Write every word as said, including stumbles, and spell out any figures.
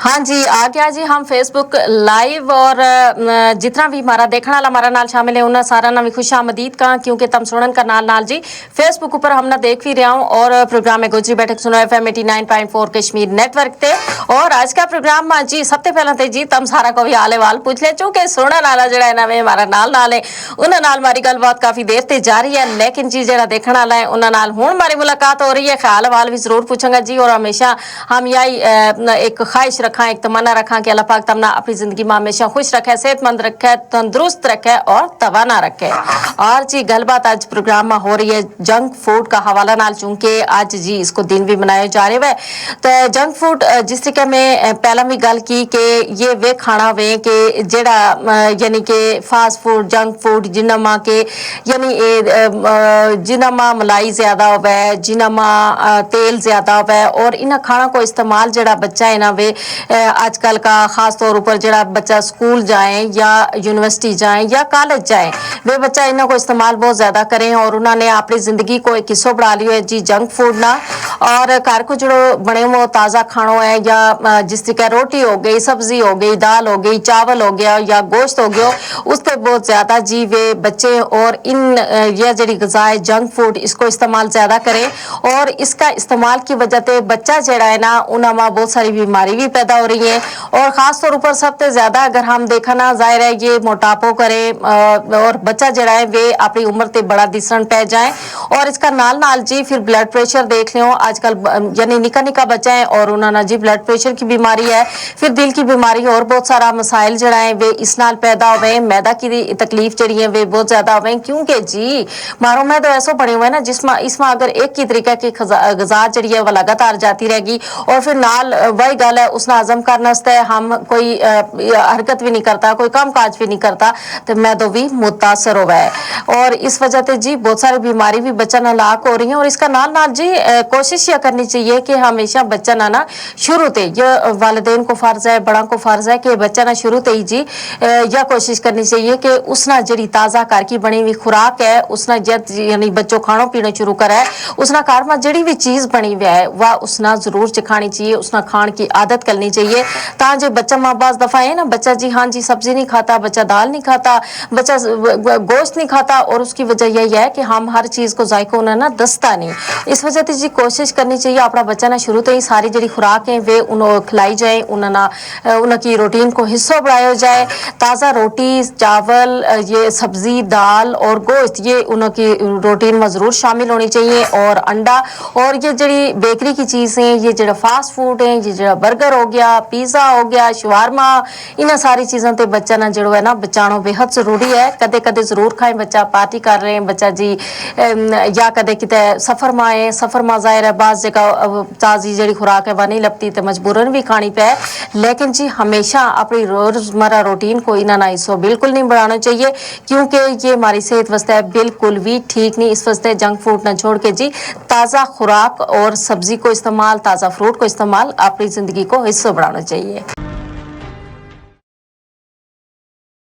ہاں جی، آ گیا جی ہم فیس بک لائیو اور جتنا بھی ہمارا دیکھنا والا ہمارا نال شامل ہے انہاں سارا نا بھی خوش آمدید کہاں، کیونکہ تم سنن کا نال نال جی فیس بک اپر ہم نا دیکھ بھی رہیا ہوں اور پروگرام میں گوجری بیٹھک سنو ایف ایم ایٹی نائن پوائنٹ فور کشمیر نیٹ ورک تے۔ اور آج کا پروگرام ما جی سب تے پہلا تے جی تم سارا کو بھی حال احوال پوچھ لے، چونکہ سنن والا جیڑا ہے نا وی ہمارا نال نال ہے، انہاں نال ہماری گل بات کافی دیر تے جاری ہے، لیکن جی جیڑا دیکھن والا ہے انہاں نال ہن ہماری ملاقات ہو رہی ہے، خیال احوال بھی ضرور پوچھاں گا جی۔ اور ہمیشہ ہم یہی ایک خواہش رکھاں، ایک تمنا رکھاں کہ اللہ پاک تمنا اپنی زندگی ما ہمیشہ خوش رکھے، صحت مند رکھے، تندرست رکھے اور توانا رکھے۔ اور جی گل بات اج پروگرام ما ہو رہی ہے جنک فوڈ کا حوالہ نال، چونکہ اج جی اس کو دن بھی منایا جا رہے ہوئے۔ تے جنک فوڈ جس طریقے میں پہلا بھی گل کی کہ یہ ویہ کھانا وے کہ جیڑا یعنی کہ فاسٹ فوڈ جنک فوڈ جنہاں ما کہ یعنی جنہاں ما ملائی زیادہ ہووے، جنہاں ما تیل زیادہ ہووے، اور انہاں کھانا کو استعمال جیڑا بچہ ہے نا وے اج کل کا خاص طور اپر جیڑا بچہ سکول جائیں یا یونیورسٹی جائیں یا کالج جائیں، ویہ بچہ انہاں کو استعمال بہت زیادہ کریں اور انہاں نے اپنی زندگی کو ایک حصو بنا لیو ہے جی جنک فوڈ نا۔ اور گھر کو جیڑو بنے ہوئے تازہ کھانو ہے یا جس طریقے روٹی ہو گئی، سبزی ہو گئی، دال ہو گئی، چاول ہو گیا یا گوشت ہو گیو، اس تے بہت زیادہ جی ویہ بچے اور ان یہ جیڑی غذا ہے جنک فوڈ اس کو استعمال زیادہ کریں۔ اور اس کا استعمال کی وجہ تے بچہ جیڑا ہے نا انہاں ما بہت ساری بیماری بھی پیدا ہو رہی ہیں۔ اور خاص طور اپر سب تے زیادہ اگر ہم دیکھاں نا ظاہر ہے یہ موٹاپو کریں اور بچہ جیڑا ہے ویہ اپنی عمر تے بڑا دسن پے جائیں۔ اور اس کا نال نال جی پھر بلڈ پریشر دیکھ لیو، اج کل یعنی نکا نکا بچہ ہیں اور انہاں نا جی بلڈ پریشر کی بیماری ہے، پھر دل کی بیماری اور بہت سارا مسائل جیڑا ہیں ویہ اس نال پیدا ہووے ہیں، میدا کی تکلیف جیڑی ہیں ویہ بہت زیادہ ہووے ہیں، کیونکہ جی مارو میں تو ایسو بنے ہوئے نا جس ما اس ما اگر ایک ہی طریقہ کی غذا جیڑی ہے وہ لگاتار جاتی رہ گی اور پھر نال وہی گل ہے اس نا ہضم کرنا اس تے ہم کوئی حرکت بھی نہیں کرتا، کوئی کم کاج بھی نہیں کرتا، تے میدو بھی متاثر ہووے۔ اور اس وجہ تے جی بہت ساری بیماری بھی بچاں نا لاک ہو رہی ہیں اور اس کا نال نال جی کوشش یہ کرنی چاہیے کہ ہمیشہ بچاں نا شروع تے یہ والدین کو فرض ہے، بڑاں کو فرض ہے کہ بچاں نا شروع تے ہی جی یا کوشش کرنی چاہیے کہ اس نا جیڑی تازہ گھر کی بنی ہوئی خوراک ہے اس نا جد یعنی بچو کھانو پینو شروع کرے، اس نا گھر ما جیڑی وی چیز بنی ہوئی ہے وا اس نا ضرور چکھانی چاہیے، اس نا کھان کی عادت کرنی چاہیے۔ تاں جے بچہ ما بعض دفعہ ہے نا بچہ جی ہاں جی سبزی نہیں کھاتا، بچہ دال نہیں کھاتا، بچہ گوشت نہیں کھاتا اور اس کی وجہ یہی ہے کہ ہم ہر چیز کو ذائقو انہاں نا دستا نہیں۔ اس وجہ تے جی کوشش کرنی چاہیے اپنا بچہ نا شروع تے ہی ساری جیڑی خوراک ہیں ویہ انہوں کھلائی جائیں، انہاں نا انہاں کی روٹین کو حصو بنایو جائے۔ تازہ روٹی، چاول، یہ سبزی، دال اور گوشت یہ انہاں کی روٹین ما ضرور شامل ہونی چاہیے اور انڈا اور یہ جیڑی بیکری کی چیز ہیں، یہ جیڑا فاسٹ فوڈ ہیں، یہ جیڑا برگر ہو گیا، پیزا ہو گیا، شوارما، انہاں ساری چیزاں تے بچہ نا جیڑو ہے نا بچانو بے حد ضروری ہے۔ کدے کدے ضرور کھائیں، بچہ پارٹی کر رہے ہیں، بچہ جی یا کدے کتے سفر ما ہے، سفر ما ظاہر ہے بعض جگہ تازی جیڑی خوراک ہے وہ نہیں لبتی تے مجبورا بھی کھانی پے۔ لیکن جی ہمیشہ اپنی روزمرہ روٹین کو انہاں نا حصو بالکل نہیں بنانا چاہیے، کیونکہ یہ ہماری صحت واسطے بالکل بھی ٹھیک نہیں۔ اس واسطے جنک فوڈ نا چھوڑ کے جی تازہ خوراک اور سبزی کو استعمال، تازہ فروٹ کو استعمال اپنی زندگی کو حصو بنانا چاہیے۔